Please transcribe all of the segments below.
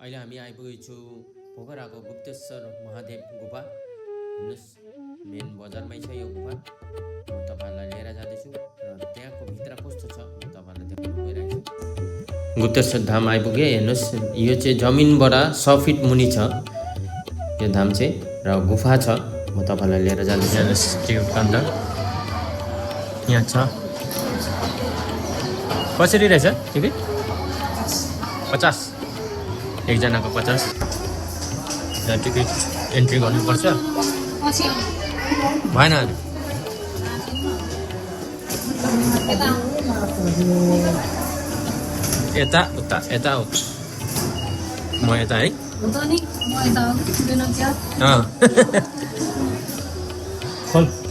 अहिले हामी आइपुगेको छु पोखराको गुप्तेश्वर महादेव गुफा। हेर्नुहोस्, मेन बजारमै छ यो गुफा। म तपाईँहरूलाई लिएर जाँदैछु र त्यहाँको भित्र कस्तो छ म तपाईँहरूलाई देखाउन गइरहेको छु। गुप्तेश्वर धाम आइपुगे। हेर्नुहोस्, यो चाहिँ जमिनबाट 100 फिट मुनि छ यो धाम चाहिँ, र गुफा छ। म तपाईँलाई लिएर जाँदैछु। हेर्नुहोस्, टिकट काउन्टर यहाँ छ। कसरी रहेछ टिकट? 50, एकजनाको 50। टिकट एन्ट्री गर्नुपर्छ। भएन यता उता यता उता, म यता है।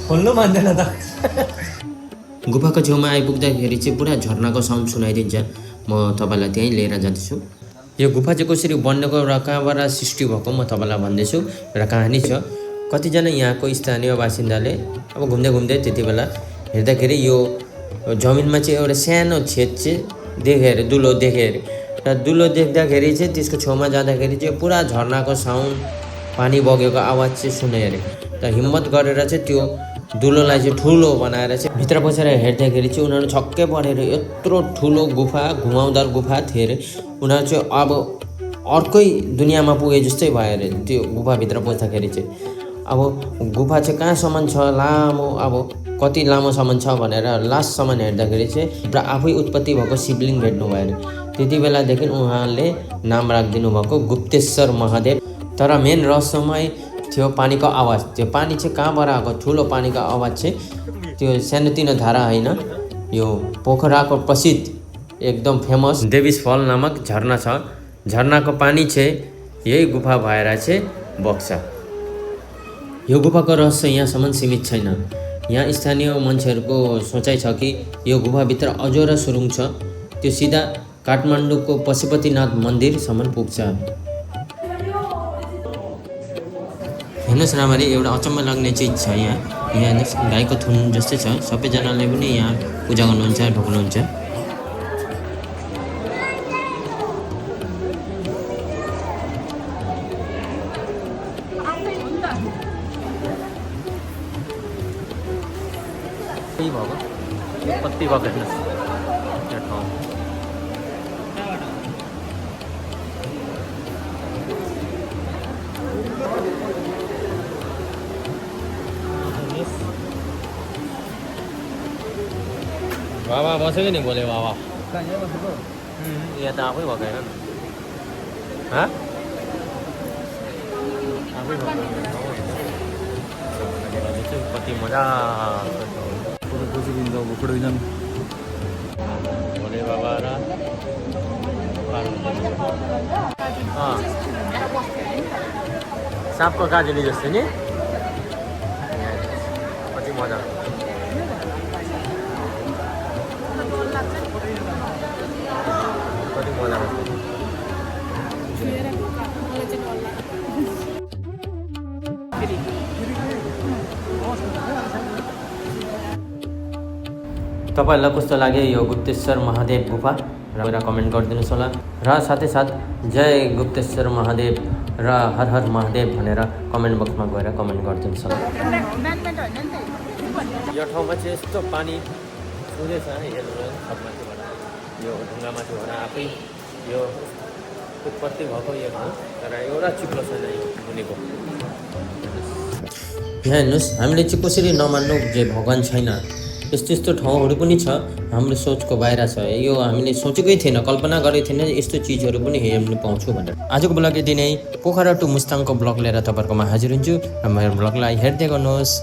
खोल्नु मान्दैन त। गुफाको छेउमा आइपुग्दाखेरि चाहिँ पुरा झर्नाको साउन्ड सुनाइदिन्छ। म तपाईँलाई त्यहीँ लिएर जाँदैछु। यो गुफा चाहिँ कसरी बन्नेको र कहाँबाट सृष्टि भएको म तपाईँलाई भन्दैछु र कहानी छ। कतिजना यहाँको स्थानीय बासिन्दाले अब घुम्दै घुम्दै त्यति बेला हेर्दाखेरि यो जमिनमा चाहिँ एउटा सानो छेद चाहिँ देखे अरे, दुलो देखे अरे। र दुलो देख्दाखेरि चाहिँ त्यसको छेउमा जाँदाखेरि चाहिँ पुरा झर्नाको साउन्ड, पानी बगेको आवाज चाहिँ सुने अरे। त हिम्मत गरेर चाहिँ त्यो दुलोलाई चाहिँ ठुलो बनाएर चाहिँ भित्र पसेर हेर्दाखेरि चाहिँ उनीहरू छक्कै परेर यत्रो ठुलो गुफा, घुमाउदार गुफा थियो अरे। उनीहरू चाहिँ अब अर्कै दुनियाँमा पुगे जस्तै भयो अरे त्यो गुफाभित्र पस्दाखेरि चाहिँ। अब गुफा चाहिँ कहाँसम्म छ, लामो, अब कति लामोसम्म छ भनेर लास्टसम्म हेर्दाखेरि चाहिँ एउटा आफै उत्पत्ति भएको शिवलिङ्ग भेट्नु भयो अरे। त्यति बेलादेखि उहाँले नाम राखिदिनु भएको गुप्तेश्वर महादेव। तर मेन रहस्यमय थियो पानीको आवाज। त्यो पानी चाहिँ कहाँबाट आएको? ठुलो पानीको आवाज चाहिँ त्यो सानोतिनो धारा होइन, यो पोखराको प्रसिद्ध एकदम फेमस देवीस फल नामक झरना छ। झरनाको पानी चाहिँ यही गुफा भएर चाहिँ बग्छ। यो गुफाको रहस्य यहाँसम्म सीमित छैन। यहाँ स्थानीय मान्छेहरूको सोचाइ छ कि यो गुफाभित्र अझोरा सुरुङ छ, त्यो सिधा काठमाडौँको पशुपतिनाथ मन्दिरसम्म पुग्छ। हेर्नुहोस् राम्ररी, एउटा अचम्म लाग्ने चिज छ यहाँ। हेर्नुहोस्, गाईको थुन जस्तै छ। सबैजनाले पनि यहाँ पूजा गर्नुहुन्छ, ढोक्नुहुन्छ। त्यही भएको कति भएको हेर्नुहोस् यो ठाउँ। बाबा बसेको नि बोले बाबा। यहाँ त आफै भएको होइन, आफै भएको कति मजा भोले बाबा र सापको काजली जस्तो नि, कति मजा। कति मजा लाग्छ। तपाईँहरूलाई कस्तो लाग्यो यो गुप्तेश्वर महादेव गुफा र कमेन्ट गरिदिनुहोस् होला। र साथै साथ जय गुप्तेश्वर महादेव र हर हर महादेव भनेर कमेन्ट बक्समा गएर कमेन्ट गरिदिनुहोस् होला। यो ठाउँमा चाहिँ यस्तो पानी छुँदैछ हेर्नु सबमाथिबाट, यो ढुङ्गामाथिबाट आफै यो उत्पत्ति भएको यो ठाउँ। तर एउटा चिप्लो छैन मुनिको। यहाँ हेर्नुहोस्, हामीले चाहिँ कसरी नमान्नु जे भगवान् छैन, यस्तो यस्तो ठाउँहरू पनि छ हाम्रो सोचको बाहिर छ। यो हामीले सोचेकै थिएन, कल्पना गरेको थिएन यस्तो चिजहरू पनि हेर्नु पाउँछु भनेर। आजको ब्लग यति नै। पोखरा टु मुस्ताङको ब्लग लिएर तपाईँहरूकोमा हाजिर हुन्छु र मेरो ब्लगलाई हेर्दै गर्नुहोस्।